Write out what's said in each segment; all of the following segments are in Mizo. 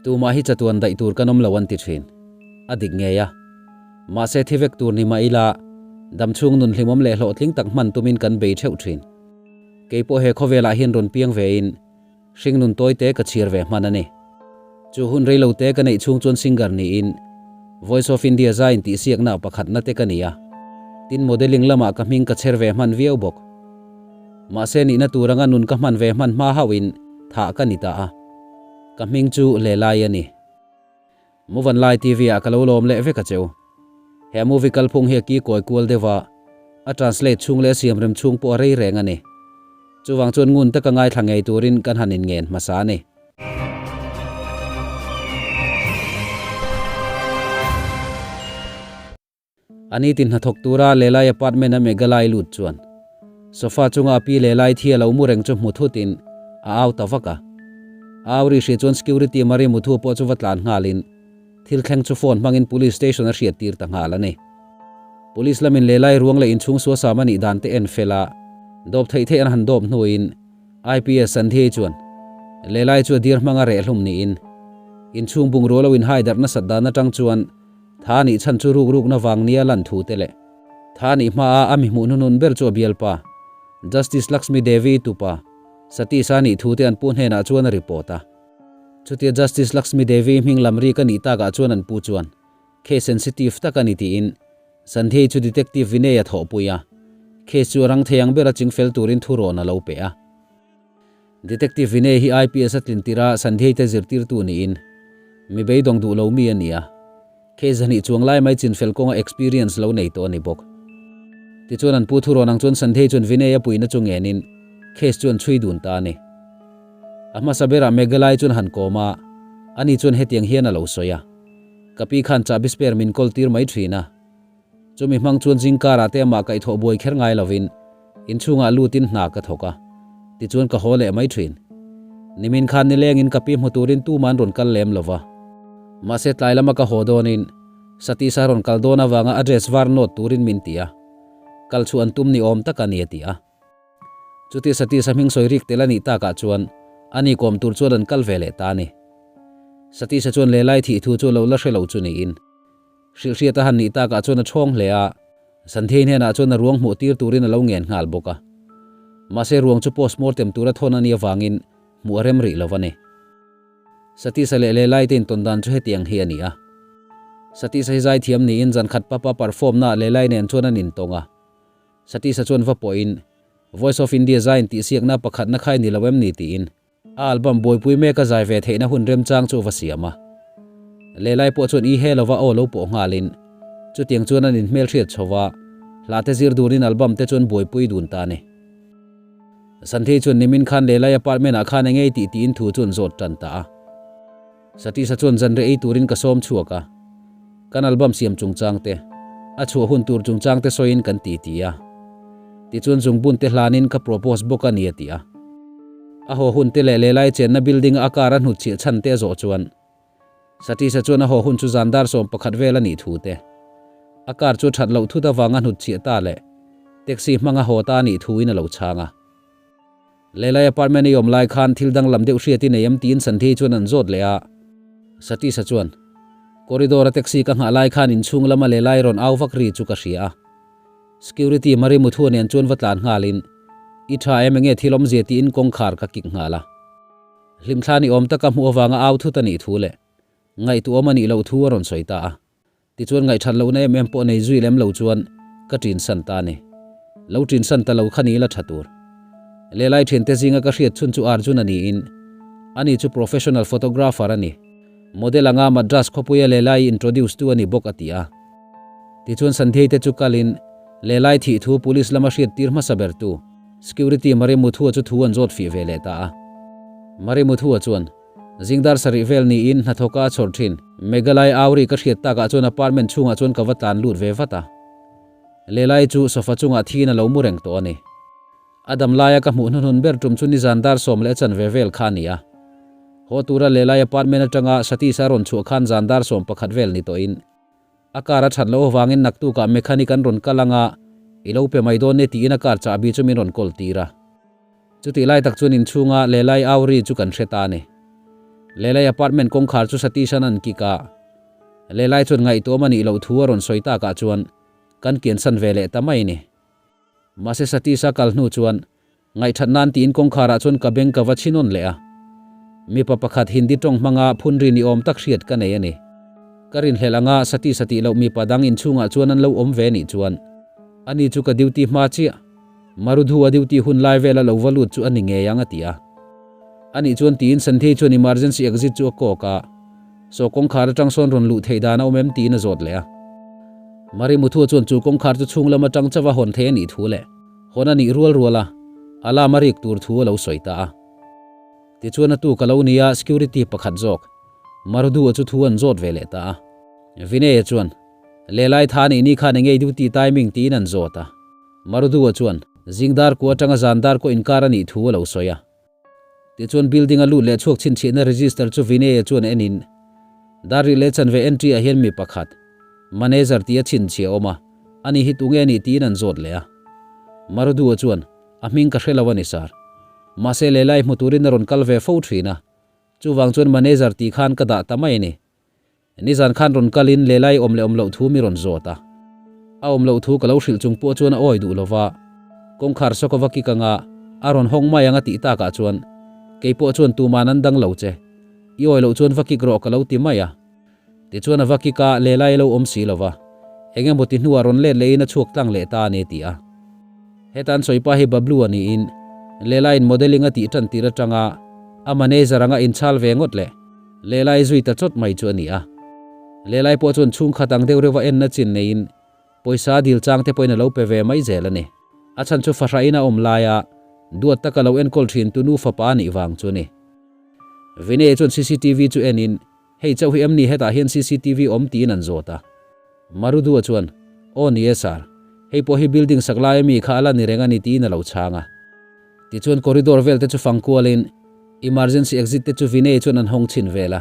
Tumah hi chatuan daih tur kan awm lo an ti thin. A dik ngei a. Mahse thi vek tur ni mah ila, damchhung nun hlimawm leh hlawhtling tak hman tumin kan bei theuh thin. Kei pawh he khawvelah hian rawn piang vein hring nun tawi te ka chhir ve hman a ni. Chu hun rei lo te ka neih chhung chuan singer niin Voice of India zai intihsiakna pakhatna te ka ni a. Tin modelling lamah ka hming ka chher ve hman viau bawk. Mahse nihna tur anga nun ka hman ve hman hma hauhin thah ka ni ta a. Ka hming chu Lelai a ni. Muvanlai TV ah ka lo lawm leh vek a cheu. He movie kalphung hi a ki kawi kual deuh a, a translate chhung leh a siam rem chhung pawh a rei reng a ni. Chuvang chuan ngun taka ngaithla ngei turin kan han inngen hmasa a ni. A ni tin hnathawk tura Lelai apartment a Meghalai lut chuan sofa chunga a pi Lelai thi a lo mu reng chu hmu thutin a au ta vak a. A au ri hria chuan security Mari Muthu pawh chu va tlan nghalin thil thleng chu phone hmangin police station a hriat tir ta nghal a ni. Police lamin Lelai ruang leh inchhung suasam a nih dan te en fel a, dawp theih theih an han dawp hnuin IPS Sandhya chuan Lelai chu a dir hmanga reh hlum niin inchhung bungrua lo inhai darh nasat dan atang chuan Tha nih chhan chu ruk rukna vang nia lan thu te leh Tha nih hmaa a mi hmuh hnunun ber chu a bialpa Justice Lakshmi Devi tupa Satish a nih thu te an pu hnenah chuan a report a. Chutia Justice Lakshmi Devi hming lam rik a nih takah chuan an pu chuan case sensitive tak a ni tiin Sandhya chu Detective Vinay a thawhpui a, case chu a rang thei ang bera chingfel turin thurawn a lo pe a. Detective Vinay hi IPS a tlin tirh a Sandhya te zirtirtu niin mi beidawng duh lo mi a ni a, case zahnih chuang lai mai chinfel kawnga experience lo nei tawh a ni bawk. Tichuan an pu thurawn ang chuan Sandhya chuan Vinay a puihna chu ngenin case chu an chhui dun ta a ni. A hmasa berah Meghalai chuan han kawm a, ani chuan hetiang hian a lo sawi a, Ka pi khan chahbi spare min kawl tir mai thin a, Chumi hmang chuan zingkarah te amah kaihthawh buai kher ngai lovin inchhungah lutin hna ka thawk a, tichuan ka haw leh mai thin. Nimin khan nilengin ka pi hmu turin tuman rawn kal lem lova. Mahse tlai lama ka haw dawnin Satish a rawn kal dawn avanga a dress var nawt turin min ti a, kal chu an tum ni awm tak a ni a ti a. Chuti Satish a hming sawi rik tel a nih takah chuan ani kawm tur chuan an kal ve leh ta a ni. Satish a chuan Lelai thih thu chu a lo la hre lo chu niin. Hrilhhriat a han nih takah chuan a chhawng hle a, Sandhei hnenah chuan a ruang hmuh tir turin a lo ngen nghal bawk a. Mahse ruang chu postmortem tura thawn a nih avangin hmuh a rem rih lo a ni. Satisa leh Lelai te intawn dan chu hetiang hi a ni a. Satisa hi zaithiam niin zankhat papa perform naah Lelai nen chuan an intawng a. Satisa chuan va pawhin, Voice of India zai intihsiakna pakhatna khai ni lo em ni tiin A album buaipui mek a zai ve theihna hun remchang chu va siam a. Lelai pawh chuan i he lova aw lo pawh nghalin chutiang chuan an inhmelhriat chho va, hla te zir dunin album te chuan buaipui dun ta a ni. Sandhi chuan nimin khan Lelai apartment ah khan eng ei tih tiin thu chu an zawt tan ta a. Satisa chuan zanre ei turin ka sawm chhuak a, kan album siam chungchang te, a chhuah hun tur chungchang te sawiin kan ti ti a. Tichuan zungbun te hlanin ka propose bawk a ni a ti a. A haw hun te leh Lelai chenna building a car a hnutchhiah chhan te a zawh chuan Satisa chuan a haw hun chu zan dar 11 vel a nih thu te, a car chu a that loh thut avanga hnutchhiah ta leh taxi hmanga haw ta a nih thuin a lo chhang a. Lelai apartment i awm lai khan thil danglam deuh hriat i nei em tiin Sandhi chuan an zawt leh a. Satish-a chuan, Corridor a taxi ka nghah lai khan inchhung lama Lelai rawn au vak ri chu ka hria a. Security Mari Muthua nen chuan va tlan nghalin, I tha em enge thil awmzia tiin kawngkhar ka kik nghal a. Hlimthla ni awm taka hmuh avanga au thut a nih thu leh ngaihtuahawm a nih loh thu a rawn sawi ta a. Tichuan ngaihthat lohna em em pawh nei zui lem lo chuan ka ṭin san ta a ni. Lo ṭin san ta lo kha ni la ṭha tur. Lelai ṭhiante zinga ka hriat chhun chu Arjun a niin, ani chu professional photographer a ni. Model anga Madras khawpuia Lelai introduce tu a ni bawk a ti a. Tichuan Sandhei te chu kalin Lelai thih thu police lama hriat tir hmasa ber tu security Mari Muthua chu thu an zawt fih ve leh ta a. Mari Muthua chuan. Zingdar sarih vel niin hnathawka a chhawr thin. Meghalaya auri ka hriat takah chuan apartment chhungah chuan ka va tlan lut ve vat a. Lelai chu sofa chungah thiin a lo mu reng tawh a ni. A dam laia ka hmuh hnuhnun ber tum chu nizan dar sawm leh a chanve vel kha a ni a. Haw tura Lelai apartment atanga Satish a rawn chhuah khan zan dar 11 vel ni tawhin a car a that loh avangin naktukah mechanic an rawn kal anga i lo pe mai dawn e tiin a car chahbi chu min rawn kawl tir a. Chutih lai tak chuan inchhunga Lelai au ri chu kan hre ta a ni. Lelai apartment kawngkhar chu Satish-a'n an kik a, Lelai chuan ngaihtuam a nih loh thu a rawn sawi takah chuan kan kiansan ve leh ta mai a ni. Mahse Satish-a kal hnu chuan Ngaihthat nan tiin kawngkharah chuan ka beng ka va chhin awn leh a. Mipa pakhat Hindi tawng hmanga phun ri ni awm tak hriat ka nei a ni. Ka rinhlelh anga Sati Sati loh mipa dang inchhungah chuan an lo awm ve nih chuan ani chu ka duty hma chiah. Marudhu a duty hun lai vela lo va lut chu a ni ngei ang a ti a. Anih chuan tiin Sandhei chuan emergency exit chu a kawk a. Saw kawngkhar atang sawn rawn luh theih dan a awm em tiin a zawt leh a. Marimuthua chuan chu kawngkhar chu chhung lam atang chauh a hawn thei a nih thu leh Hawn a nih rual rual a, alarm a rik tur thu a lo sawi ta a. Tichuan a tuk a lo ni a, security pakhat zawk, Marudu-a chu thu an zawt ve leh ta a. Vinay-a chuan, Lehlai tha nih ni khan engei duty timing tiin an zawt a. Marudu-a chuan, Zing dar kua atanga zan dar kua inkar a nih thu a lo sawi a. Tichuan building a lut leh chhuak chhinchhiahna register chu Vinay-a chuan enin, Dar rih leh chanve entry ah hian mi pakhat, manager tia chhinchhiah a awm a, ani hi tunge a nih tiin an zawt leh a. Marudu-a chuan, A hming ka hre lo a ni sir. Mahse lehlai hmu turin a rawn kal ve fo thin a, chuvang chuan manager tih khan ka dah ta mai a ni. Nizan khan rawn kalin Lelai awm leh awm loh thu mi rawn zawt a. A awm loh thu ka lo hrilh chung pawh chuan a awi duh lova, kawngkhar sawk ava kik anga a rawn hawng mai ang a tih takah chuan kei pawh chuan tuman an dang lo che, i awi loh chuan va kik rawh ka lo ti mai a. Tichuan a va kik a, Lelai a lo awm si lova, eng emaw ti hnuah rawn let lehin a chhuak tlang leh ta a ni a ti a. Heta an sawi pa hi Bablu a niin Lelaiin modelling a tih tan tir atanga a manager anga inchhal ve ngawt leh Lehlai zui ta chawt mai chu a ni a. Lehlai pawh chuan chhungkhat ang deuh reuha enna chin neiin pawisa dil chang te pawhin a lo pe ve mai zel a ni. A chhan chu fahrahin a awm laia duat taka lo enkawl thin tu nu fapa a nih vang chu a ni. Vinay chuan cctv chu enin, Hei chauh hi em ni hetah hian cctv awm tiin an zawt a. Marudua chuan, Aw ni e sir, hei pawh hi building sak laia mi kha a la ni reng a ni tiin a lo chhang a. Tichuan corridor vel te chu fang kualin emergency exit te chu Vinay chuan an hawng chhin vel a.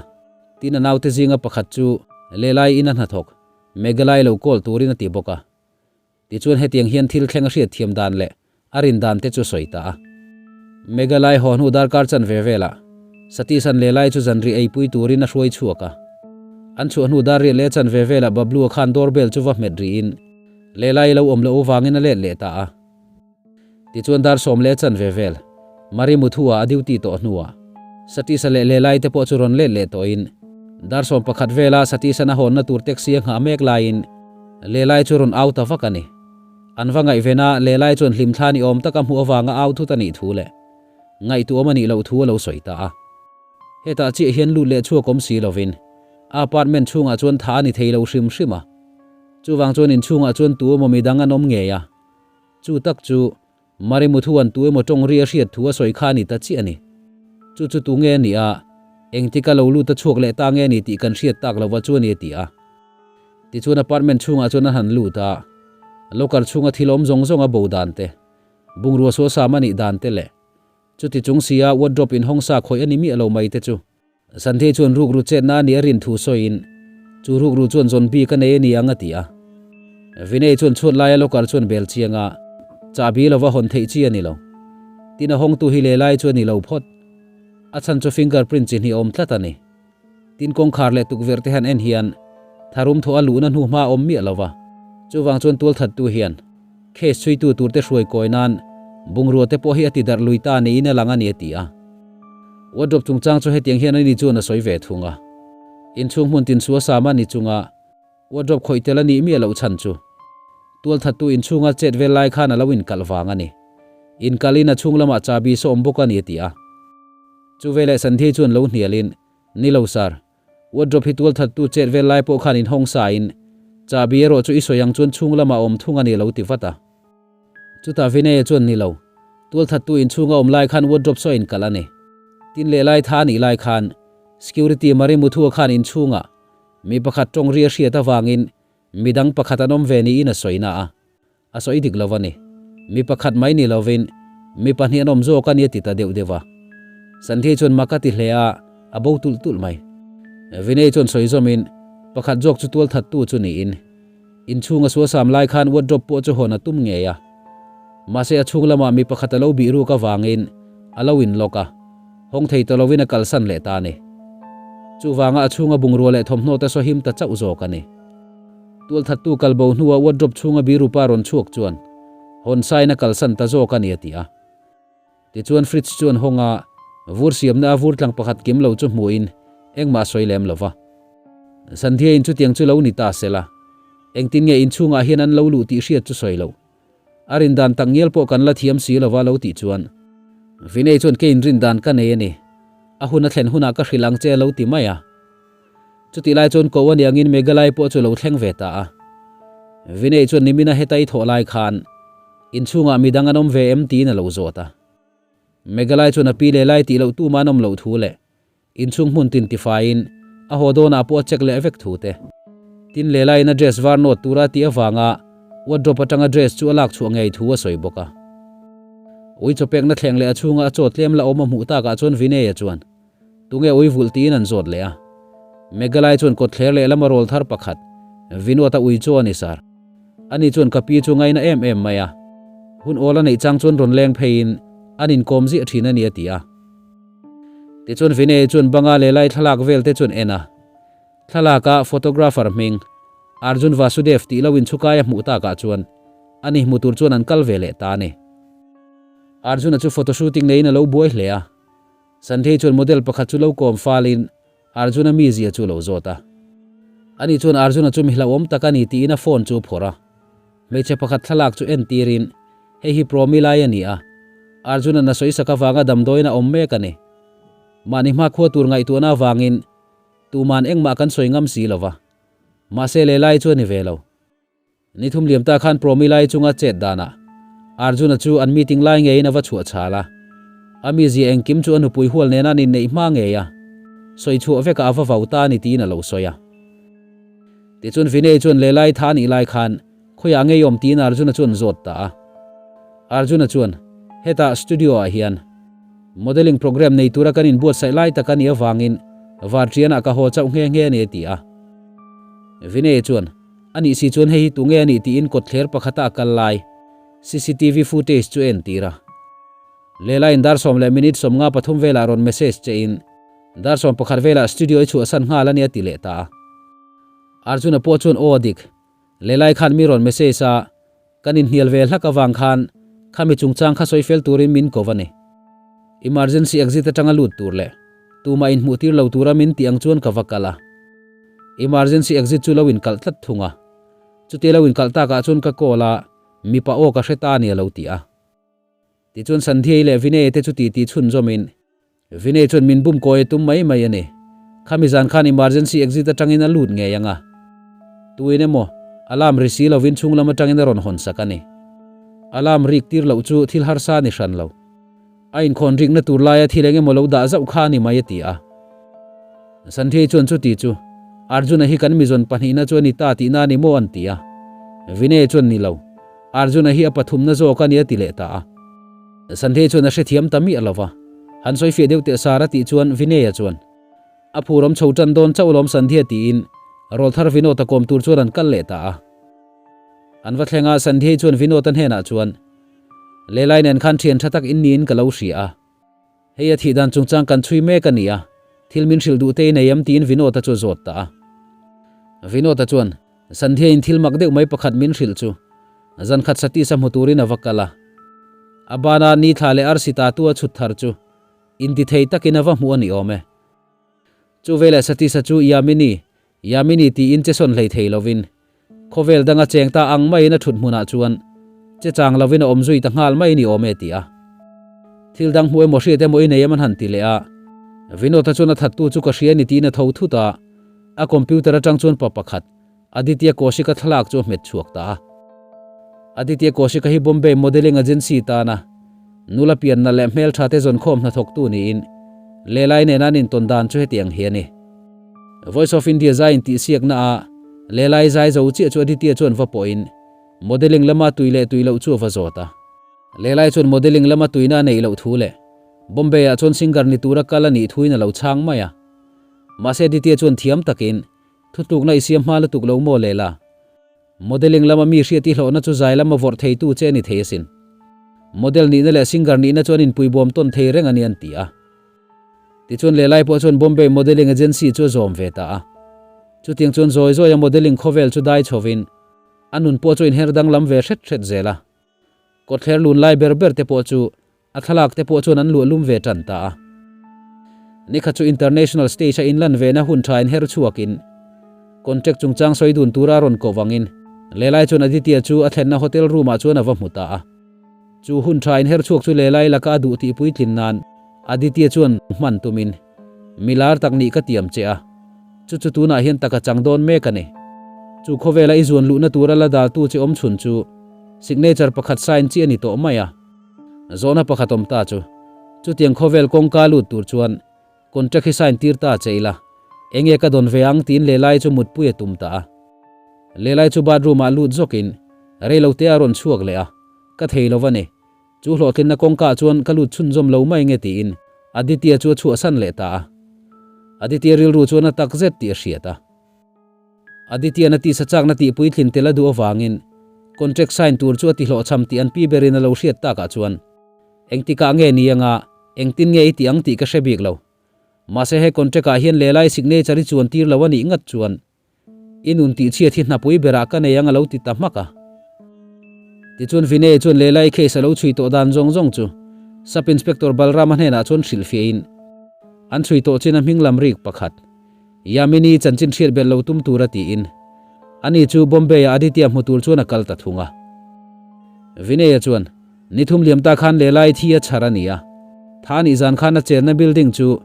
Tin a naute zinga pakhat chu Lelai in a hnathawk Meghalai lo call turin a ti bawk a. Tichuan hetiang hian thil thleng a hriat thiam dan leh a rin dan te chu sawi ta a. Meghalai haw hnu darkar chanve velah Satish-a'n Lelai chu zanri eipui turin a hruai chhuak a. An chhuah hnu dar riat leh chanve velah Bablu-a khan doorbell chu va hmet rihin Lelai lo awm loh avangin a let leh ta a. Tichuan dar sawm leh chanve vel, Mari Muthua a duty tawh hnuah Satish-a leh Lelai te pawh chu rawn let leh tawhin dar 11 vela Satish-a'n a hawnna tur taxi a nghah mek laiin Lelai chu rawn au ta vak a ni. An va ngaihven a, Lelai chuan hlimthla ni awm taka hmuh avanga au thut a nih thu leh ngaihtuahawm a nih loh thu a lo sawi ta a. Hetah chiah hian lut leh chhuak awm si lovin a apartment chhungah chuan tha a ni thei lo hrim hrim a. Chuvang chuan inchhungah chuan tu emaw midang an awm ngei a. Chu tak chu Marimuthuan tu emaw tawng ri a hriat thu a sawi kha a ni ta chiah a ni. Chu chu tu nge a nih a, engtika lo lut a chhuak leh ta nge a ni tih kan hriat tak lova chu a ni a ti a. Tichuan apartment chhungah chuan a han lut a, locker chhunga thil awm zawng zawng a bo dan te, bungrua suasam a nih dan te leh chuti chung sia wardrobe inhawng sa khawih a ni miah lo mai te chu Sandhi chuan rukru chetna a nih a rin thu sawiin, Chu rukru chuan zawn bik a nei a ni ang a ti a. Vinay chuan chhuat laia locker chuan bel chiang a, chahbi lova hawn theih chi a ni lo. Tin a hawngtu hi lehlai chu a ni lo phawt. A chhan chu finger print chi hnih a awm tlat a ni. Tin kawngkhar leh tukverh te han en hian tharum thawh a luhna hnu hma a awm miah lo va. Chuvang chuan tualthattu hian case chhuitu turte hruai kawi nan bungrua te pawh hi a ti darh lui ta niin a lang a ni a ti a. Wardrobe chungchang chu hetiang hian ani chuan a sawi ve thung a. Inchhung hmun tin chu a sam a ni chunga wardrobe khawih tel a nih miah loh chhan chu tualthattu inchhunga chet vel lai khan a lo inkalh vang a ni. Inkalhin a chhung lamah chahbi saw awm bawk a ni a ti a. Chu veleh Sandhi chuan lo hnialin, Ni lo sir, wardrobe hi tualthattu chet vel lai pawh khan inhawng sain chahbi erawh chu i sawi ang chuan chhung lamah a awm thung a ni a lo ti vat a. Chutah Vinay-a chuan ni lo, tualthattu inchhunga awm lai khan wardrobe saw a inkalh a ni. Tin leh lai tha a nih lai khan security Mari Muthua khan inchhungah mi pakhat tawng ri a hriat avangin midang pakhat an awm ve niin a sawi na a, a sawi dik lo a ni. Mi pakhat mai ni lovin mi pahnih an awm zawk a ni a ti ta deuh deuh a. Sandhi chuan mak a ti hle a, a bo tulh tulh mai. Vinay chuan sawi zawmin pakhat zawk chu tualthattu chu niin Inchhung a suasam lai khan wardrobe pawh chu hawn a tum ngei a. Mahse a chhung lamah mi pakhat a lo bih ruk avangin a lo in lock a, hawng thei ta lovin a kalsan leh ta a ni. Chuvanga a chhunga bungrua leh thawmhnaw te saw him ta chauh zawk a ni. Tualthattu kalbo hnua wardrobe chhunga birupa rawn chhuak chuan hawn sain a kalsan ta zawk a ni a ti a. Tichuan fridge chu an hawng a, vur siamna a vur tlang pakhat kim lo chu hmuhin engmah a sawi lem lo va. Sandhya-in chutiang chu lo ni ta sela, engtin nge inchhungah hian an lo luh tih hriat chu sawi loh. A rin dan tak ngial pawh kan la thiam si lo va lo tih chuan Vinay chuan kei inrin dan ka nei a ni, a hun a thlen hunah ka hrilh ang che a lo ti mai a. Chutih lai chuan ko a ni angin Meghalaya pawh chu lo thleng ve ta a. Vinay chuan nimina heta i thawh lai khan inchhungah midang an awm ve em tiin a lo zawt a. Meghalaya chuan a pi leh lai tih loh tuma an awm loh thu leh inchhung hmun tin tifaiin a haw dawnah pawh a check leh vek thu te. Tin leh laiin a dress var nawt tura tih avanga wardrobe atanga dress chu a lak chhuah ngei thu a sawi bawk a. Ui chawpekna thleng leh a chhunga a chaw tlem la awm a hmuh takah chuan Vinay-a chuan Tunge ui vulh tiin an zawt leh a. Meghalaya chuan kawtthler leh lama rawl thar pakhat, Vinod-a ui chu a ni sar. Ani chuan ka pi chu ngaina em em mai a. Hun awl a neih chang chuan rawn leng pheiin an inkawm ziah thin a ni a ti a. Tichuan Vinay chuan banga leh lai thlalak vel te chuan en a. Thlalaka photographer hming Arjun Vasudev tih lo inchhukai a hmuh takah chuan ani hmu tur chuan an kal ve leh ta a ni. Arjun-a chu photo shooting neiin a lo buai hle a. Sandhei chuan model pakhat chu lo kawm falin Arjuna mizia chu lo zawt a. Ani chuan Arjuna chu mi hlauhawm tak a ni tiin a phone chu a phawrh a. Hmeichhe pakhat thlalak chu entirin, Hei hi Promilai a ni a, Arjuna-na sawisak avanga damdawiin a awm mek a ni. Mahni hmakhua tur ngaihtuahna avangin tuman engmah kan sawi ngam si lo va. Mahse Leilai chu a ni ve lo. Ni thum liam ta khan Promilai chunga chet danah Arjuna chu an meeting lai ngeiin a va chhuah chhal a. A mizia engkim chu a nupui hual nena an inneih hma ngei a, sawi chhuah vekah a va vau ta a ni tiin a lo sawi a. Tichuan Vinay chuan Leilai tha a nih lai khan khawiah ngei awm tiin Arjuna chuan zawt ta a. Arjuna chuan, Hetah studio ah hian modelling programme nei tura kan inbuatsaih lai tak a nih avangin varṭianah ka haw chauh nghe nghe a ni a ti a. Vinay chuan, A nih si chuan hei hi tunge a nih tiin kawtthler pakhata a kal lai cctv footage chu a entir a. Lehla in dar 10 leh minute 53 velah rawn message che in dar 11 velah studio i chhuahsan nghal a nia ti leh ta a. Arjuna pawh chuan aw a dik, Lehlai khan mi rawn message a, kan inhnial ve hlak avang khan khami chungchang kha sawi fel turin min ko va ni. Emergency exit atanga lut tur leh tumah inhmuh tir lo tura min tih ang chuan ka va kal a. Emergency exit chu lo inkalh tlat thung a, chutia lo inkalh takah chuan ka call a, mipa aw ka hre ta a ni a lo ti a. Tichuan Sandhya-i leh Vinay-a te chu titi chhunzawmin, Vinay chuan min bum kawi a tum mai mai a ni, khami zan khan emergency exit atangin a lut ngei ang a, tuin emaw alarm ri si lovin chhung lam atangin a rawn hawn sak a ni. Alarm rik tir loh chu thil harsa a ni hran lo. A inkhawn rikna tur laia thil eng emaw lo dah zauh kha a ni mai a ti a. Sandhya chuan chuti chu Arjuna hi kan mizawn pahnihna chu a ni ta tihna a ni maw an ti a. Vinay chuan ni lo, Arjuna hi a pathumna zawk a ni a ti leh ta a. Sandhya chuan a hrethiam ta miah lo va, han sawifiah deuh teh sar a tih chuan Vinay-a chuan a phurawm chho tan dawn chauh lawm Sandhya tiin rawlthar Vinod-a kawm tur chuan an kal leh ta a. An va thleng a, Sandhya chuan Vinod-a hnenah chuan Lehlai nen khan thian tha tak in niin ka lo hria a. Hei a thih dan chungchang kan chhui mek a ni a, thil min hrilh duh te i nei em tiin Vinod-a chu a zawt ta a. Vinod-a chuan, Sandhya in thil mak deuh mai pakhat min hrilh chu, zan khat Satish-a hmu turin a va kal a. A bana ni thla leh arsi ta tu a chhut thar chu intithei takin a va hmuh a ni awm e. Chu veleh Satish-a chu Yamini, Yamini tiin che sawn hlei thei lovin Khawvel danga cheng ta ang maiin a thut hmunah chuan che chang lovin a awm zui ta nghal mai ni awm e ti a. Thil dang hmuh emaw hriat emaw i nei em an han ti leh a. Vinod-a chuan a thattu chu ka hria ni tiin a tho thut a, a computer atang chuan pa pakhat Aditya Kaushik-a thlalak chu a hmet chhuak ta a. Aditya Kaushik-a hi Bombay Modelling Agency tana nula pianna leh hmeltha te zawnkhawm hnathawktu niin Leelai nena an intawn dan chu hetiang hi a ni. Voice of India zai intihsiakna a Leelai zai zo chiah chu Aditya chuan va pawhin modelling lama tui leh tui loh chu a va zawt a. Leelai chuan modelling lama tuina a neih loh thu leh Bombay ah chuan singer ni tura kal a nih thuin a lo chhang mai a. Mahse Aditya chuan thiam takin, Thutlukna i siam hma lutuk lo maw Leela? Modelling lama mi hriat i hlawhna chu zai lama vawrh theitu che a ni thei asin. Model nihna leh singer nihna chu an inpuibawm tawn thei reng a ni an ti a. Tichuan Leelai pawh chuan Bombay Modelling Agency chu a zawm ve ta a. Chutiang chuan zawi zawia modelling khawvel chu dai chhovin a nun pawh chu a inher danglam ve hret hret zel a. Kawtthler lun lai ber ber te pawh chu a thlalak te pawh chuan an luah lum ve tan ta a. Nikhat chu international stage a inlan vena hun tha inher chhuakin contract chungchang sawi dun tura a rawn koh vangin Leelai chuan Aditya chu a thlenna hotel room ah chuan a va hmu ta a. Chu hun tha inher chhuak chu Leelai laka a duh tih puitlin nan Aditya chuan hman tumin milar tak nih ka tiam che a, chu chu tunah hian taka chang dawn mek a ni. Chu khawvela i zuan luhna tura la daltu che awm chhun chu signature pakhat sign chi a ni tawh mai a. Zawhna pakhat awm ta chu, chutiang khawvel kawngka lut tur chuan contract hi sign tir ta che ila, enge ka dawn ve ang tiin Leelai chu mutpui a tum ta a. Leelai chu bathroom ah lut zawkin reilote a rawn chhuak leh a, ka thei lo va ni. Chu hlawhtlinna kawngka chuan ka lut chhunzawm lo mai nge tiin Aditya chu a chhuahsan leh ta a. Aditya rilru chuan a tak zet tih a hriat a. Aditya-na tisa chakna tih puitlin tel a duh avangin contract sign tur chu a ti hlawhchham tih an pi berin a lo hriat takah chuan engtikah nge ni anga engtin nge i tih ang tih ka hre bik lo. Mahse he contract ah hian lehlai signature i chuan tir lo a nih ngat chuan I nun tihchhiat hi hnapui berah ka nei ang a lo ti ta hmak a. Tichuan Vinay chuan Leelai case a lo chhui tawh dan zawng zawng chu Sub Inspector Balrama hnenah chuan hrilhfiahin an chhui tawh chin a hming lam rik pakhat Yamini chanchin hriat belh lo tum tura tiin ani chu Bombay-ah Aditya hmu tur chuan a kal ta thung a. Vinay-a chuan Ni thum liam ta khan Leelai thi a chhar a ni a, tha nih zan khan a chenna building chu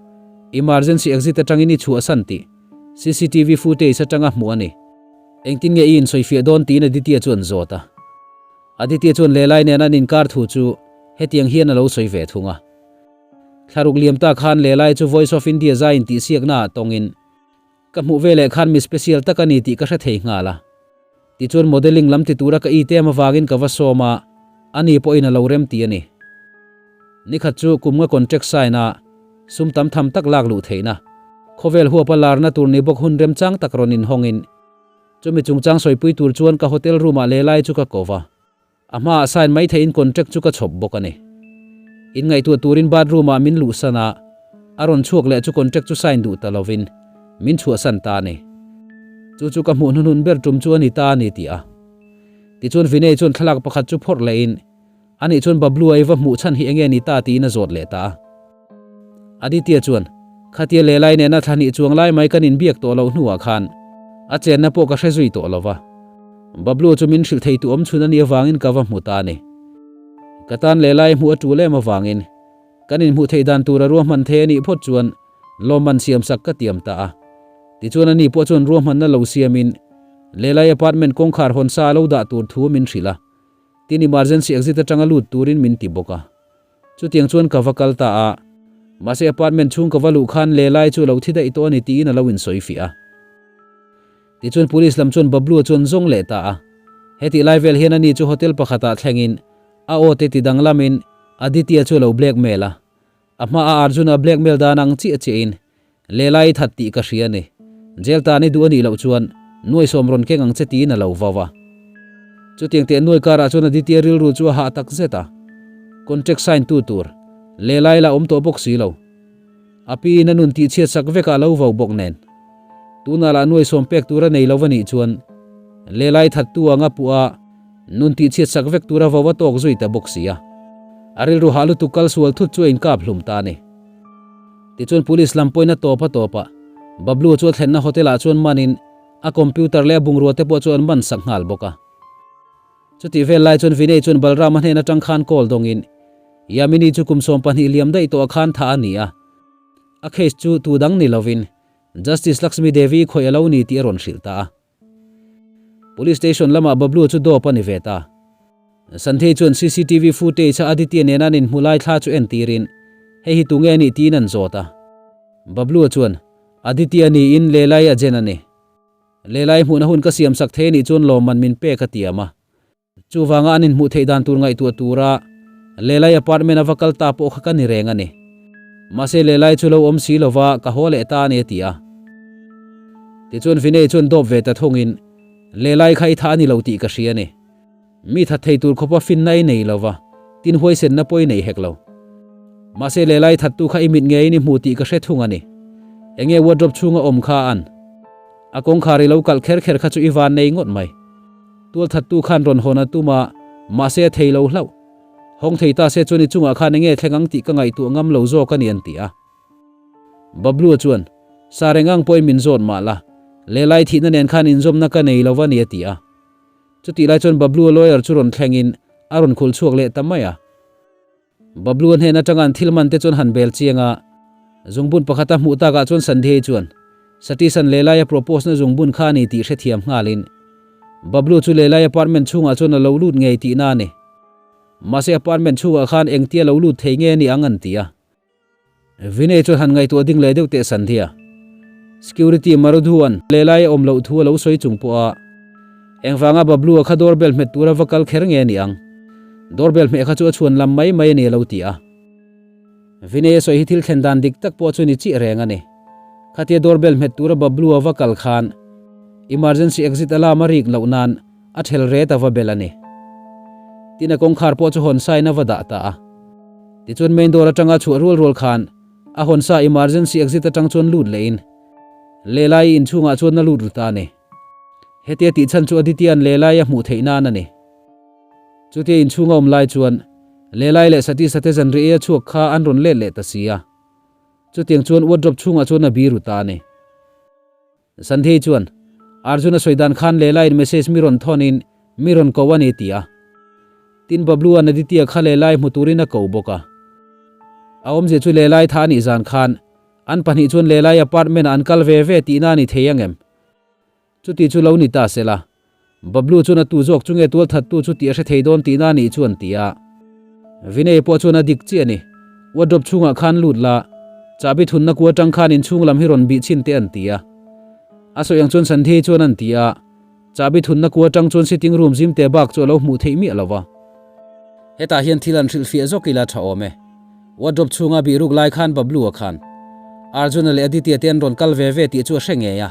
emergency exit atangin i chhuahsan tih cctv footage atanga hmuh a ni. Engtin nge i insawifiah dawn tiin Aditya chuan zawt a. Aditya chuan Leelai nena an inkar thu chu hetiang hian a lo sawi ve thung a. Thlaruk liam ta khan Leelai chu Voice of India zai intihsiakna ah tawngin ka hmuh veleh khan mi special tak a ni tih ka hre thei nghal a. Tichuan modelling lam ti tura ka i tem avangin ka va sawm a, ani pawhin a lo rem ti a ni. Nikhat chu kum nga contract sign a, sum tam tham tak lak luh theihna, khawvel huapa larna tur ni bawk hun remchang tak rawn inhawngin, chumi chungchang sawipui tur chuan ka hotel room ah lehlai chu ka ko va. A hmaah sign mai theihin contract chu ka chhawp bawk a ni. Inngaihtuah turin bathroom ah min luhsan a, a rawn chhuak leh chu contract chu sign duh ta lovin min chhuahsan ta a ni. Chu chu ka hmuh hnuhnun ber tum chu a ni ta a ni tih a. Tichuan Vinay chuan thlalak pakhat chu phawrh lehin Anih chuan Bablu a i va hmuh chhan hi enge ni ta tiin a zawt leh ta a. Aditya chuan, Khatia lehlai nena thla hnih chuang lai mai kan inbiak tawh loh hnuah khan a chenna pawh ka hre zui tawh lo va. Bablu chu min hrilh thei tu awm chhun a nih avangin ka va hmu ta a ni. Ka tan lehlai hmuh a tul em avangin kan inhmuh theih dan tura ruahman thei a nih phawt chuan lawmman siamsak ka tiam ta a. Tichuan ani pawh chuan ruahmanna lo siamin lehlai apartment kawngkhar hawn sa a lo dah tur thu min hrilh a. Tin emergency exit atanga lut turin min ti bawk a. Chutiang chuan ka va kal ta a, mahse apartment chhung ka va luh khan Leelai chu a lo thi daih tawh a ni tiin a lo insawi fiah a. Tichuan police lam chuan Bablu-a chu an zawng leh ta a. Hetih lai vel hian ani chu hotel pakhatah thlengin a aw te ti danglamin Aditya chu a lo blackmail a. A hmaah Arjun-a blackmail dan ang chiah chiahin Leela i that tih ka hria a ni. Jail tan i duh a nih loh chuan nuai sawm rawn keng ang che tiin a lo vau a. Chutiang teh nuai karah chuan Aditya rilru chu a hah tak zet a. Contract sign tu tur Leela i la awm tawh bawk si lo. A pi in a nun tih chhiat sak vekah a lo vau bawk nen. Tunah lah nuai sawm pek tur a nei lo a nih chuan Leela i that tu anga puh a nun tih chhiat sak vek tur a vau a tawk zui ta bawk si a. A rilru hah lutuk kal sual thut chu a inkap hlum ta a ni. Tichuan police lam pawhin a tawp a tawp a, Bablu chu a thlenna hotel ah chuan manin a computer leh a bungrua te pawh chu an man sak nghal bawk a. Chutih vel lai chuan Vinay chuan Balrama hnen atang khan call dawngin Yamini chu kum 12 liam daih tawh a khan thah a ni a, a case chu tu dang ni lovin Justice Lakshmi Devi khawih a lo ni tih a rawn hrilh ta a. Police station lamah Bablu chu dawp a ni ve ta. Sandhei chuan cctv footage a Aditya nena an inhmu lai thla chu entirin, Hei hi tunge a nih tiin an zawt a. Bablu chuan, Aditya niin Leelai a jen a ni. Leelai hmuhna hun ka siamsak thei a nih chuan lawmman min pek a tiam a. Chuvanga an inhmuh theih dan tur ngaihtuah tura Leelai apartment a va kal ta pawh kha ka ni reng a ni. Mahse Leelai chu lo awm si lova ka haw leh ta a ni a ti a. Tichuan Vinay chuan dawp ve ta thungin, Leelai kha i tha a ni lo tih ka hria a ni. Mi that thei tur khawpa finna i nei lova, tin huaisenna pawh i nei hek lo. Mahse Lelai thattu kha i mit ngeiin i hmu tih ka hre thung a ni. Enge wardrobe chhunga awm kha an? A kawngkhar i lo kalh kher kher kha chu i van nei ngawt mai. Tual thattu khan rawn hawn a tum a, mahse a thei lo hlauh. Hawng thei ta se chuan i chungah khan enge thleng ang tih ka ngaihtuah ngam lo zawk a ni an ti a. Bablu-a chuan, Sa reng ang pawhin min zawt mah la, Lelai thihna nen khan inzawmna ka nei lo va ni a ti a. Chutih lai chuan Bablu-a lawyer chu rawn thlengin a rawn khul chhuak leh ta mai a. Bablu-a hnen atanga an thil man te chuan han bel chiang a, zungbun pakhat a hmuh takah chuan Sandhei chuan Satish-a'n Lelai-a propose na zungbun kha a ni tih hrethiam nghalin Bablu chu Lelai apartment chhungah chuan a lo lut ngei tihna a ni. Mahse apartment chhungah khan engtia lo lut thei nge a ni ang an ti a. Vinay chuan han ngaihtuah ding leh deuh teh Sandhya. Security Marudhu-a'n Lelai a awm loh thu a lo sawi chung pawh a, engvanga Bablu-a kha doorbell hmet tura va kal kher nge a ni ang? Doorbell hmeh kha chu a chhuan lam mai mai a ni a lo ti a. Vinay a sawi hi thil thlen dan dik tak pawh chu ni chiah reng a ni. Khatia doorbell hmet tura Bablu-a va kal khan emergency exit alarm a rik loh nan A ṭhel ret a va bel a ni. Tin a kawngkhar pawh chu hawn sain a va dah ta a. Tichuan main door aṭanga chhuah rual rual khan a hawn sa emergency exit aṭang chuan lut lehin Leelai inchhungah chuan a lut ru ta a ni. Hetia tih chhan chu Aditya-a'n Leelai a hmuh theih nan a ni. Chutia inchhung a awm lai chuan Leelai leh Satish-a te zanriah ei a chhuak kha an rawn let leh ta si a. Chutiang chuan wardrobe chhungah chuan a biru ta a ni. Sandhei chuan, Arjun a sawi dan khan Leela-in message mi rawn thawnin mi rawn ko a ni ti a. Tin Bablu-a'n Aditya kha Leela-i hmu turin a ko bawk a. A awmzia chu Leela-i tha a nih zan khan an pahnih chuan Leela-i apartment-ah an kal ve ve tihna a ni thei ang em? Chuti chu lo ni ta sela. Bablu chuan a tu zawk chu nge tual thattu chu tih a hre thei dawn tihna a nih chu an ti a. Vinay pawh chuan a dik chiah a ni. Wardrobe chhungah khan lut la, chahbi thunna ku atang khan inchhung lam hi rawn bih chhin teh an ti a. A sawi ang chuan Sandhei chuan an ti a, chahbi thunna ku atang chuan sitting room zim te bak chu a lo hmuh theih miah lo va. Hetah hian thil an hrilhfiah zawk ila tha awm e. Wardrobe chhunga bih ruk lai khan Bablu-a khan Arjun-a leh Aditya te an rawn kal ve ve tih chu a hre ngei a.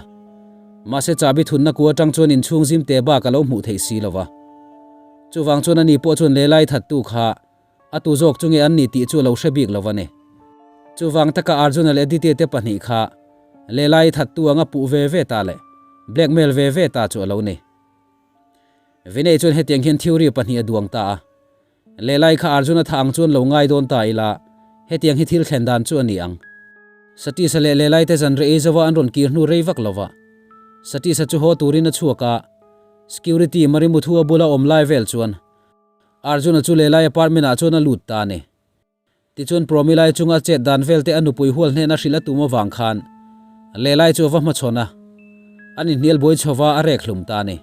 Mahse chahbi thunna ku atang chuan inchhung zim te bak a lo hmuh theih si lo va. Chuvang chuan ani pawh chuan Lelai thattu kha a tu zawk chu nge an ni tih chu a lo hre bik lo va ni. Chuvang taka Arjuna leh Aditya te pahnih kha Lelai thattu anga puh ve ve ta leh blackmail ve ve ta chu a lo ni. Vinay chuan hetiang hian theory pahnih a duang ta a. Lehlai kha Arjuna tha ang chuan lo ngai dawn ta ila, hetiang hi thil thlen dan chu a ni ang. Satish-a leh Lehlai te zan reh ei zova an rawn kir hnu rei vak lova. Satish-a chu haw turin a chhuak a, security Marimuthu-a bula awm lai vel chuan Arjuna chu Lehlai apartment-ah chuan a lut ta a ni. Tichuan Promilai chunga chet dan vel te a nupui hual hnena hrilh a tum avang khan Lehlai chu a va hmachhawn a, an inhnial buai chhova a rek hlum ta a ni.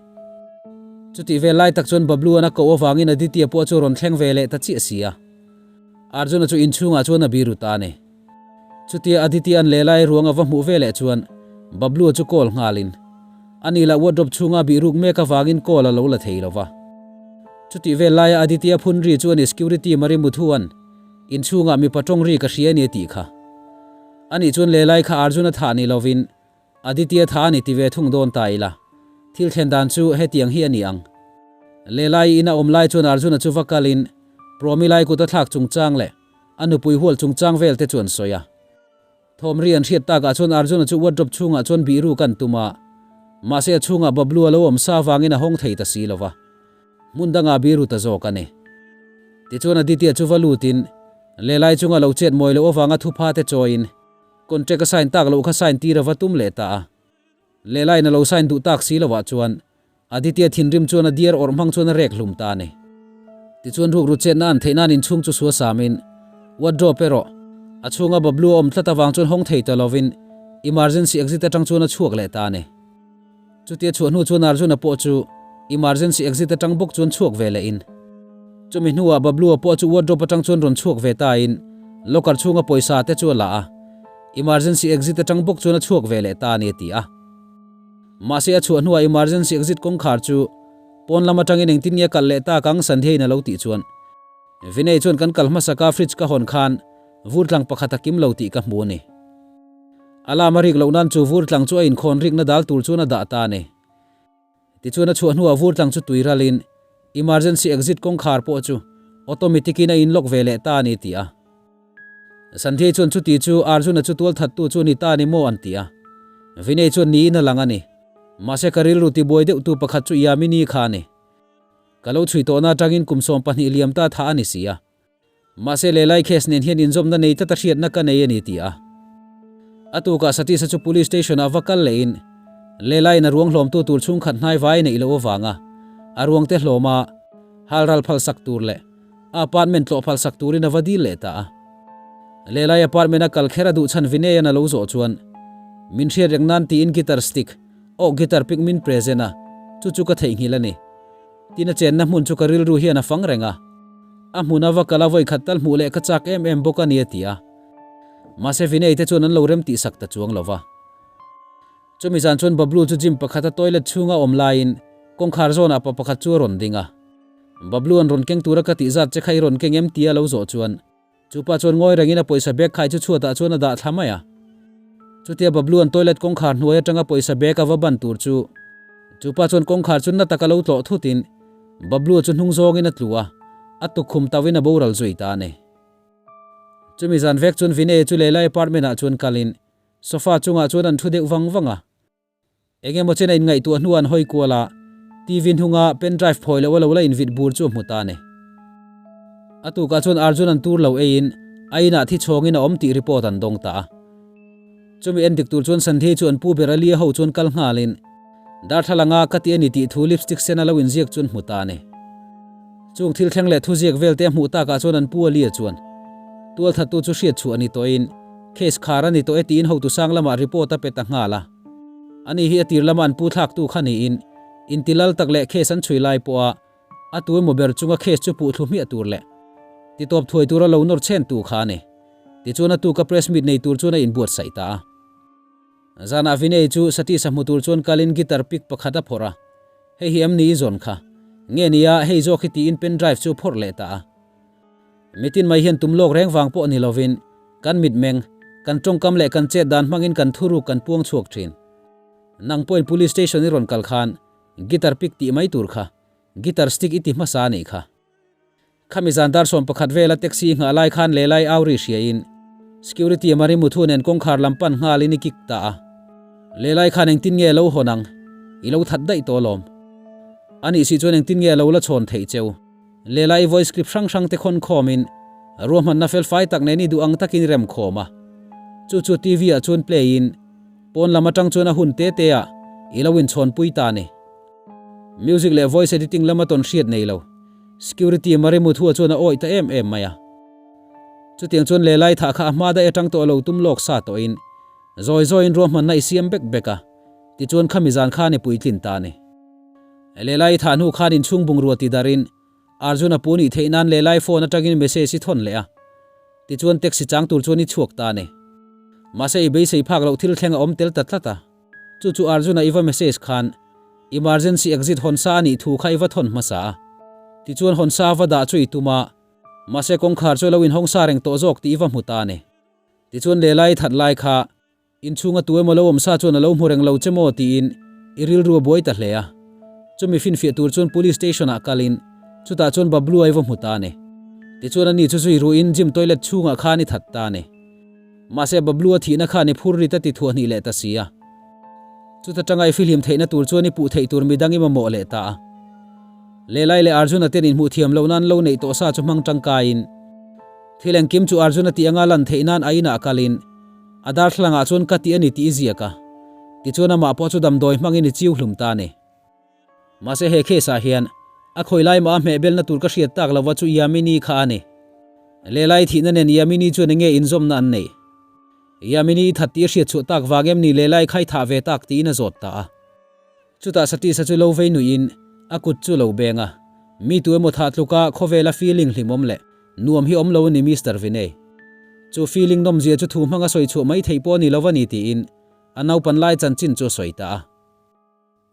Chutih vel lai tak chuan Bablu-a'n a koh avangin Aditya pawh chu a rawn thleng ve leh ta chiah si a. Arjuna chu inchhungah chuan a biru ta a ni. Chutia Aditya-a'n Lehlai ruang a va hmuh ve leh chuan Bablu-a chu call nghalin ani lah wardrobe chhunga bihruk mek avangin call a lo la thei lo va. Chutih vel laia Aditya phun ri chu a ni security Marimuthu-a'n inchhungah mipa tawng ri ka hria a ni a tih kha. Anih chuan Lehlai kha Arjun-a thah ni lovin Aditya thah a ni ti ve thung dawn ta ila. Thil thlen dan chu hetiang hi a ni ang. Lehlai ina awm lai chuan Arjun-a chu va kalin Promilai kut a thlak chungchang leh a nupui hual chungchang vel te chu an sawi a. Thawm ri an hriat takah chuan Arjuna chu wardrobe chhungah chuan bih ruk an tum a, mahse a chhungah Bablu a lo awm sa avangin a hawng thei ta si lo va, hmun dangah bih ru ta zawk a ni. Tichuan Aditya chu va lutin Lehlai chunga lo chet mawi loh avanga thupha te chawiin contract a sign tak loh kha sign tir a va tum leh ta a. Lehlaiin a lo sign duh tak si lovah chuan Aditya thinrim chuan a diar awrh hmang chuan a rek hlum ta a ni. Tichuan rukru chetna an theih nan inchhung chu sua samin wardrobe erawh a chhunga Bablu a awm tlat avang chuan hawng thei ta lovin emergency exit atang chuan a chhuak leh ta a ni. Chutia chhuah hnu chuan Arjuna pawh chu emergency exit atang bawk chuan chhuak ve lehin chumi hnuah Bablu-a pawh chu wardrobe atang chuan rawn chhuak ve tain locker chhunga pawisa te chu a la a, emergency exit atang bawk chuan a chhuak ve leh ta a ni a ti a. Mahse a chhuah hnuah emergency exit kawngkhar chu pawn lam atangin engtin nge a kalh leh tak ang Sandhya-in a lo tih chuan Vinay chuan kan kal hmasaka fridge ka hawn khan vur tlang pakhat a kim lo tih ka hmu a ni. Alarm a rik loh nan chu vur tlang chu a inkhawn rikna dal tur chuan a dah ta a ni. Tichuan a chhuah hnuah vur tlang chu tui ralin emergency exit kawngkhar pawh chu automatic in a in lock ve leh ta a ni tih a. Sandhya chuan chuti chu Arjuna chu tualthattu chu a ni ta a ni maw an ti a. Vinay chuan niin a lang a ni. Mahse ka rilru tibuai deuhtu pakhat chu Yamini kha a ni. Ka lo chhui tawhna atangin kum 12 liam ta tha a ni si a. Mahse Lehlai case nen hian inzawmna nei tlat a hriatna ka nei a ni ti a. A tukah Satish-a chu Police Station ah va kal lehin Lehlaiin a ruang hlawmtu tur chhungkhat hnai vai neih loh avanga a ruangte hlawma halral phalsak tur leh a apartment tlawh phalsak turin a va dil leh ta a. Lehlai apartment a kal kher a duh chhan Vinay-a'n a lo zawh chuan min hriat reng nan tiin guitar stick, aw guitar pick min present a, chu chu ka theihnghilh a ni. Tin a chenna hmun chu ka rilru hian a fang reng a, a hmun a va kal a vawikhat tal hmuh leh ka chak em em bawk a ni a ti a. Mahse Vinay te chuan an lo rem tih sak ta chuang lo va. Chumi zan chuan Bablu chu gym pakhata toilet chhunga awm laiin kawngkhar zawnah pa pakhat chu a rawn ding a. Bablu an rawn keng tura ka tih zat che kha i rawn keng em tia lo zawh chuan Chu pa chuan ngawi rengin a pawisa bag khai chu chhuatah chuan a dah thla mai a. Chutia Bablu an toilet kawngkhar hnuai atanga pawisa bag a va ban tur chu chu pa chuan kawngkhar chu na taka lo tlawh thutin Bablu chu hnung zawngin a tlu a, a tukkhum tauhin a boral zui ta a ni. Chumi zan vek chuan Vinay chu Leila apartment ah chuan kalin sofa chungah chuan an thu deuh vang vang a. Eng emaw chen a inngaihtuah hnuah an hawi kual a, TV hnunga pen drive phawi loh a lo la invit bur chu a hmu ta a ni. A tukah chuan Arjun an tur lo eiin a inah thi chhawngin a awm tih report an dawng ta a. Chumi en dik tur chuan Sandhi chu an pu ber Alia ho chuan kal nghalin darthlalanga ka ti a ni tih thu lipstick sen a lo inziak chu an hmu ta a ni. Chung thil thleng leh thuziak velte a hmuh takah chuan an pu Alia chuan tualthattu chu hriatchhuah a ni tawhin case khar a ni tawh e tiin hotu sang lamah report a pe ta nghal a. Ani hi a tir lama an pu thlaktu kha niin intilal tak leh case an chhui lai pawha a tu emaw ber chunga case chu puh thlu hmiah tur leh titawp thuai tura lo nawr chhen tu kha a ni. Tichuan a tuka press meet nei tur chuan a inbuatsaih ta a. Zanah Vinay chu Satish-a hmu tur chuan kalin guitar pick pakhat a phawrh a, Hei hi em ni i zawn kha? Nge nia, hei zawk hi tiin pen drive chu a phawrh leh ta a. Mitin mai hian tum lawk reng vang pawh ni lovin kan mitmeng, kan tawngkam leh kan chet dan hmangin kan thuruk kan puang chhuak thin. Nang pawhin Police Station i rawn kal khan guitar pick tih mai tur kha guitar stick i ti hmasa a nih kha. Khami zan dar 11 vela taxi i nghah lai khan Lehlai au ri hriain security Mari Muthu nen kawngkhar lam pan nghalin i kick ta a. Lehlai khan engtin nge lo hawn ang? I lo that daih tawh alawm. Anih si chuan engtin nge lo la chhawn theih cheu? Lehlai voice clip hrang hrang te khawn khawmin ruahmanna fel fai tak nen i duh ang takin i rem khawm a. Chu chu TV ah chuan play in pawn lam atang chuan a hun te te ah i lo inchhawnpui ta a ni. Music leh voice editing lama tawn hriat nei lo. Security Marimuthua chuan a awih ta em em mai a. Chutiang chuan Lehlai thah kha a hma daih atang tawh lo tum lawk sa tawhin zawi zawiin ruahmanna i siam bek bek a, tichuan khami zan khan i puitlin ta a ni. Lehlai i thah hnu khan inchhung bungrua ti darin Arjun a pu nih theih nan Lehlai phone atangin message i thawn leh a, tichuan taxi chang tur chuan i chhuak ta a ni. Mahse i beisei phak loh thil thleng a awm tel ta tlat a, chu chu Arjun-a i va message khan emergency exit hawn sa a nih thu kha i va thawn hmasa a, tichuan hawn sa va dah chu i tum a, mahse kawngkhar chu a lo inhawng sa reng tawh zawk tih i va hmu ta a ni. Tichuan Lehlai i that lai kha Inchhunga tu emaw lo awm sa chuan a lo hmu reng lo che maw tiin i rilru a buai ta hle a. Chumi finfiah tur chuan Police Station ah kalin chutah chuan Bablu a i va hmu ta a ni. Tichuan ani chu zui ruhin gym toilet chhungah khan i that ta a ni. Mahse Bablu a thihna khan i phur rit a ti thuah hnih leh ta si a. Chuta tanga i fihlim theihna tur chuan i puh theih tur midang i mamawh leh ta a. Lehlai leh Arjuna ten inhmuh thiam loh nan lo neih tawh sa chu hmang tangkaiin thil engkim chu Arjuna tih anga lan theih nan a inah kalin A darthlalangah chuan ka ti a ni tih i ziak a, tichuan amah pawh chu damdawi hmangin i chiu hlum ta a ni. Mahse he case ah hian a khawi lai mah a hmehbelna tur ka hriat tak lova chu Yamini kha a ni. Lehlai thihna nen Yamini chuan enge inzawmna an neih? Yamini i that tih a hriat chhuah tak vang em ni Lehlai kha i thah ve tak tiin a zawt ta a. Chutah Satish-a chu lo vei nuihin a kut chu lo beng a, Mi tu emaw thah tluka khawvela feeling hlimawm leh nuam hi awm lo a ni Mister Vinay. Chu feeling nawmzia chu thu hmanga sawi chhuah mai theih pawh a ni lo a ni tiin a naupan lai chanchin chu a sawi ta a.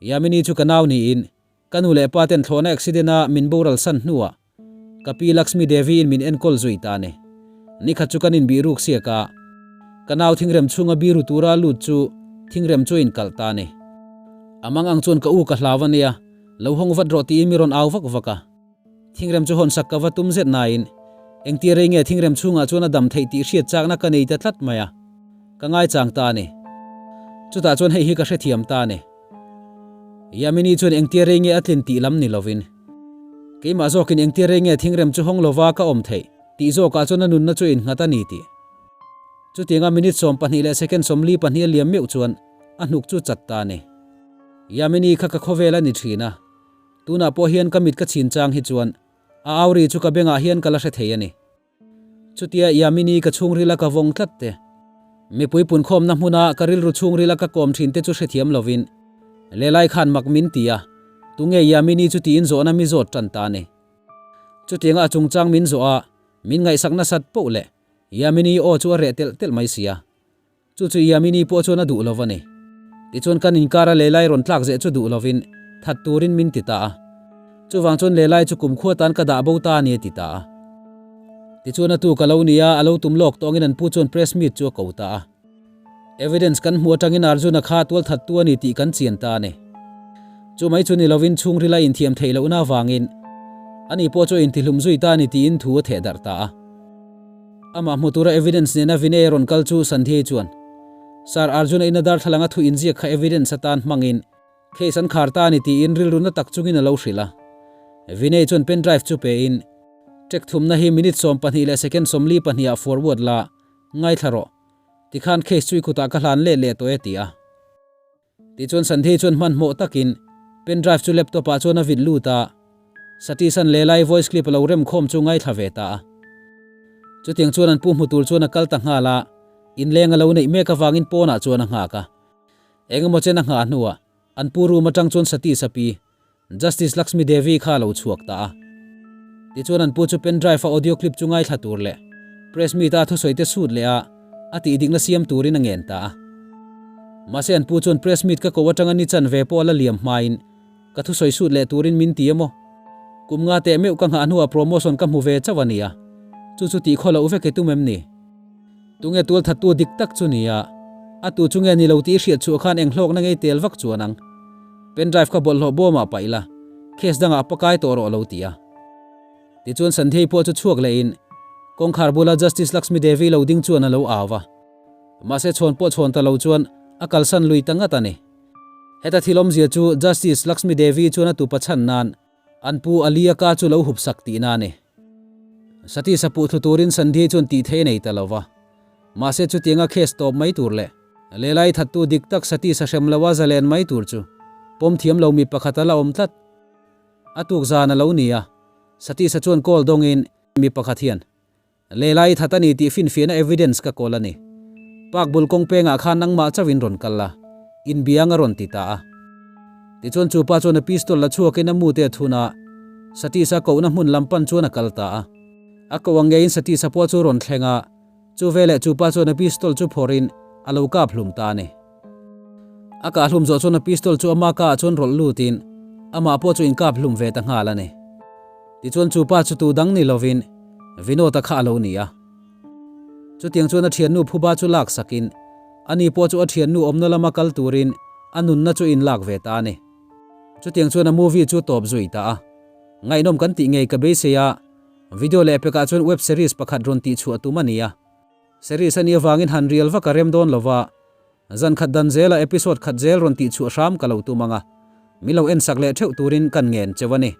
Yamini chu ka nau niin ka nu leh pa ten thlawhna accident a min boral san hnuah Ka pi Lakshmi Devi in min enkawl zui ta a ni. Nikhat chu kan inbih ruk siak a, ka nau thingrem chhunga biru tura lut chu thingrem chu a inkalh ta a ni. A mang ang chuan ka u ka hlau a nia, lo hawng vat rawh tiin mi rawn au vak vak a. Thingrem chu hawnsak ka va tum zet nain Engtia rei nge thingrem chhungah chuan a dam theih tih hriat chakna ka nei ta tlat mai a, ka ngaichang ta a ni. Chutah chuan hei hi ka hrethiam ta a ni. Yamini chuan engtia rei nge a tlin tih lam ni lovin, keimah zawkin engtia rei nge thingrem chu hawng lova ka awm theih tih zawkah chuan a nunna chu innghat a ni tih. Chutianga minute 12 leh second 42 a liam meuh chuan a hnuk chu chat ta a ni. Yamini kha ka khawvel a ni thin a, tunah pawh hian ka mit ka chhin chang hi chuan a au ri chu ka bengah hian ka la hre thei a ni. Chutia Yamini ka chhungrila ka vawng tlat te, mipui punkhawmna hmuna ka rilru chhungrila ka kawm thin te chu hrethiam lovin Lelai khan mak min ti a, tunge Yamini chu tiin zawhna mi zawt tan ta a ni. Chutianga a chungchang min zawh a, min ngaihsak nasat poh leh Yamini aw chu a reh telh telh mai sia. Chu chu Yamini pawh chuan a duh lo a ni. Tichuan kan inkara Leilai rawn tlak zeh chu duh lovin that turin min ti ta a. Chuvang chuan Leilai chu kumkhua tan ka dah bo ta a ni a ti ta a. Tichuan a tu ka lo nia a lo tum lawk tawngin an pu chuan press meet chu a ko ta a. Evidence kan hmuh atangin Arjuna kha tual thattu a ni tih kan chian ta a ni. Chu mai chu ni lovin chhungrila inthiam theih lohna avangin ani pawh chu a intihlum zui ta a ni tiin thu a theh darh ta a. Amah hmu tura evidence nena Vinay a rawn kal chu Sandhya chuan, Sir, Arjuna ina darthlalanga thu inziak kha evidence atan hmangin case an khar ta a ni tiin rilru na tak chungin a lo hrilh a. Vinay chuan pen drive chu pein, Track thumna hi minute 12 leh second 42 ah forward la, ngaithla rawh. Tikhan case chu i kutah ka hlan let leh tawh e ti a. Tichuan Sandhya chuan hmanhmawh takin pen drive chu laptop ah chuan a vit lut a, Satish-a'n Leela-i voice clip a lo rem khawm chu ngaithla ve ta a. Chutiang chuan an pu hmu tur chuan a kal ta nghal a, inleng a lo neih mek avangin pawnah chuan a nghak a. Engemaw chen a nghah hnuah an pu room atang chuan Satish-a pi Justice Lakshmi Devi kha a lo chhuak ta a. Tichuan an pu chu pen drive a audio clip chu ngaithla tur leh press meet a thusawi te sut leh a a tihdikna siam turin a ngen ta a. Mahse an pu chuan press meet ka ko atanga ni chan ve pawh a la liam hmain ka thusawi sut leh turin min ti emaw? Kum nga teh meuh ka nghah hnuah promotion ka hmu ve chauh a nia. Chu chu tih khaw loh vek i tum em ni? Tunge tualthattu dik tak chu nia, a tu chu nge ni lo tih i hriat chhuah khan eng hlawkna ngei tel vak chuan ang. Pen drive kha bawlhhlawh bawmah paih la, case dangah pakai tawh rawh lo ti a. Tichuan Sandhei pawh chu chhuak lehin kawngkhar bula Justice Lakshmi Devi lo ding chuan a lo au va. Mahse chhawn pawh chhawn ta lo chuan a kalsan lui ta ngat a ni. Heta thil awmzia chu Justice Lakshmi Devi chuan a tupa chhan nan An pu Alia ka chu lo hup sak tihna a ni. Satish a puh thlu turin Sandhya chuan tih theih a nei ta lo va. Mahse chutianga case tawp mai tur leh Leilai thattu dik tak Satish a hrem lo a zalen mai tur chu pawm thiam lo mi pakhat a la awm tlat. A tuk zan a lo ni a, Satish a chuan call dawngin mi pakhat hian Leilai that a ni tih finfiahna evidence ka kawl a ni. Park bul kawng pengah khan nangmah chauhin rawn kal la, inbiang a rawn ti ta a. Tichuan chu pa chuan a pistol la chhuakin a mute a thun a, Satish-a kohna hmun lam pan chuan a kal ta a. A koh ang ngeiin Satish-a pawh chu rawn thleng a, chu veleh chu pa chuan a pistol chu phawrhin a lo kap hlum ta a ni. A kah hlum zawh chuan a pistol chu ama kaah chuan rawlh lutin amah pawh chu inkap hlum ve ta nghal a ni. Tichuan chu pa chu tu dang ni lovin Vinod-a kha a lo ni a. Chutiang chuan a thiannu phuba chu lak sakin ani pawh chu a thiannu awmna lama kal turin a nunna chu inlak ve ta a ni. Chutiang chuan a movie chu tawp zui ta a. Ngaihnawm kan tih ngei ka beisei a, video lehpekah chuan web series pakhat rawn tihchhuah tum a ni a. Series a nih avangin han rial vak a rem dawn lova, zan khat dan zela episode khat zel rawn tihchhuah hram ka lo tum ang a, min lo ensak leh theuh turin kan ngen cheu a ni.